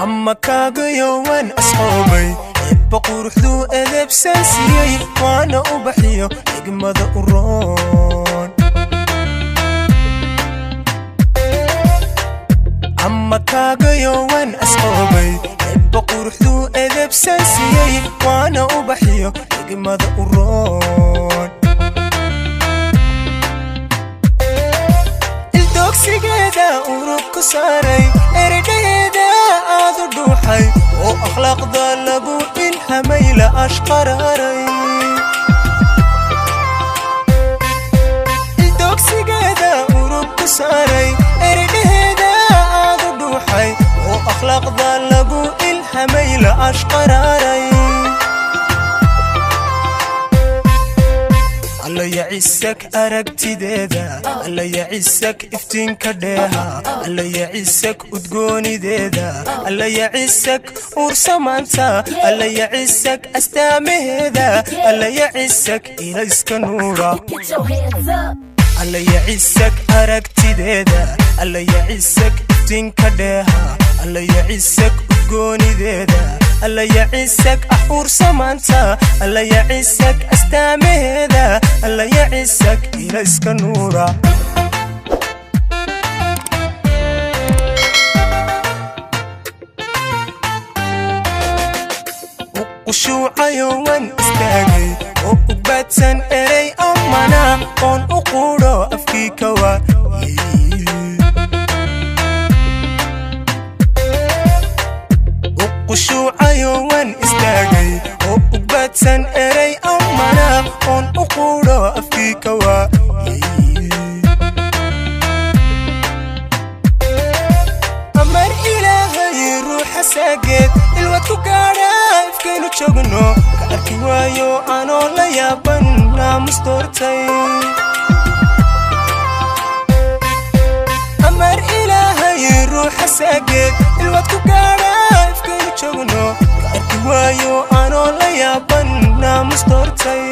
Ama kaagayo waan asqoobay, Eebba quruxduu edebsan siiyey, waana u baxiyo xigmada u roon. Ama kaagayo waan asqoobay, Eebba quruxduu edebsan siiyey, waana u baxiyo xigmada u roon. Ildoogsigeeda urug ku saaray, eredhaheeda aad u dhuuxay, oo akhlaaqda lagu ilhamay, la ashqaraaray. Ildoogsigeeda urug ku saaray, eredhaheeda aad u dhuuxay, oo akhlaaqda lagu ilhamay, la ashqaraaray. Alla yacisak aragtideeda, Alla yacisak iftiinka dheeha, Alla yacisak udgoonideeda, Alla yacisak uursamaanta, Alla yacisak astaamaheeda, Alla yacisak ilayska nuura. Get your hands up. Alla yacisak aragtideeda, Alla yacisak iftiinka dheeha, Alla yacisak udgoonideeda, Alla yacisak ursamaanta, Alla yacisak astaamaheeda, Alla yacisak ilayska nuura. U qushuucayo waan istaagay oo ugbaadsan erey amana oon u quudho afkii kawa. U qushuucayo waan istaagay oo ugbaadsan erey amana oon u quudho afkii kawa. Amar Ilaahay ruuxa saageed ilwad ku gaadha, ifkaynu joogno ka arki waayo anoo la yaaban naamus doortay. Amar Ilaahay ruuxa saageed ilwad ku gaadha, ifkaynu joogno ka arki waayo anoo la yaaban naamus doortay.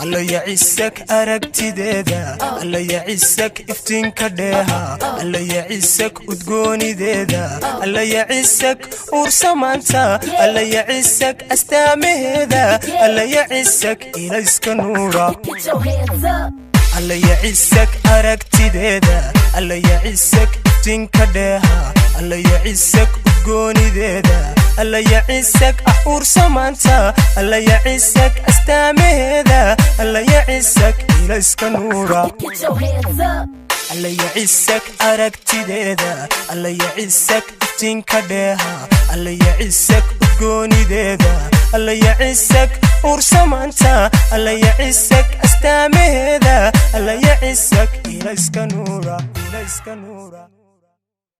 Alla yacisak aragtideeda, Alla yacisak iftiinka dheeha, Alla yacisak udgoonideeda, Alla yacisak uursamaanta, Alla yacisak astaamaheeda, Alla yacisak ilayska nuura. Get your hands up. Alla yacisak aragtideeda, Alla yacisak iftiinka dheeha, Alla yacisak udgoonideeda, Alla yacisak uursamaanta, Alla yacisak astaamaheeda, Alla yacisak ilayska nuura. Get your hands up. Alla yacisak aragtideeda, Alla yacisak iftiinka dheeha, Alla yacisak udgoonideeda, Alla yacisak uursamaanta, Alla yacisak astaamaheeda, Alla yacisak ilayska nuura, ilayska nuura.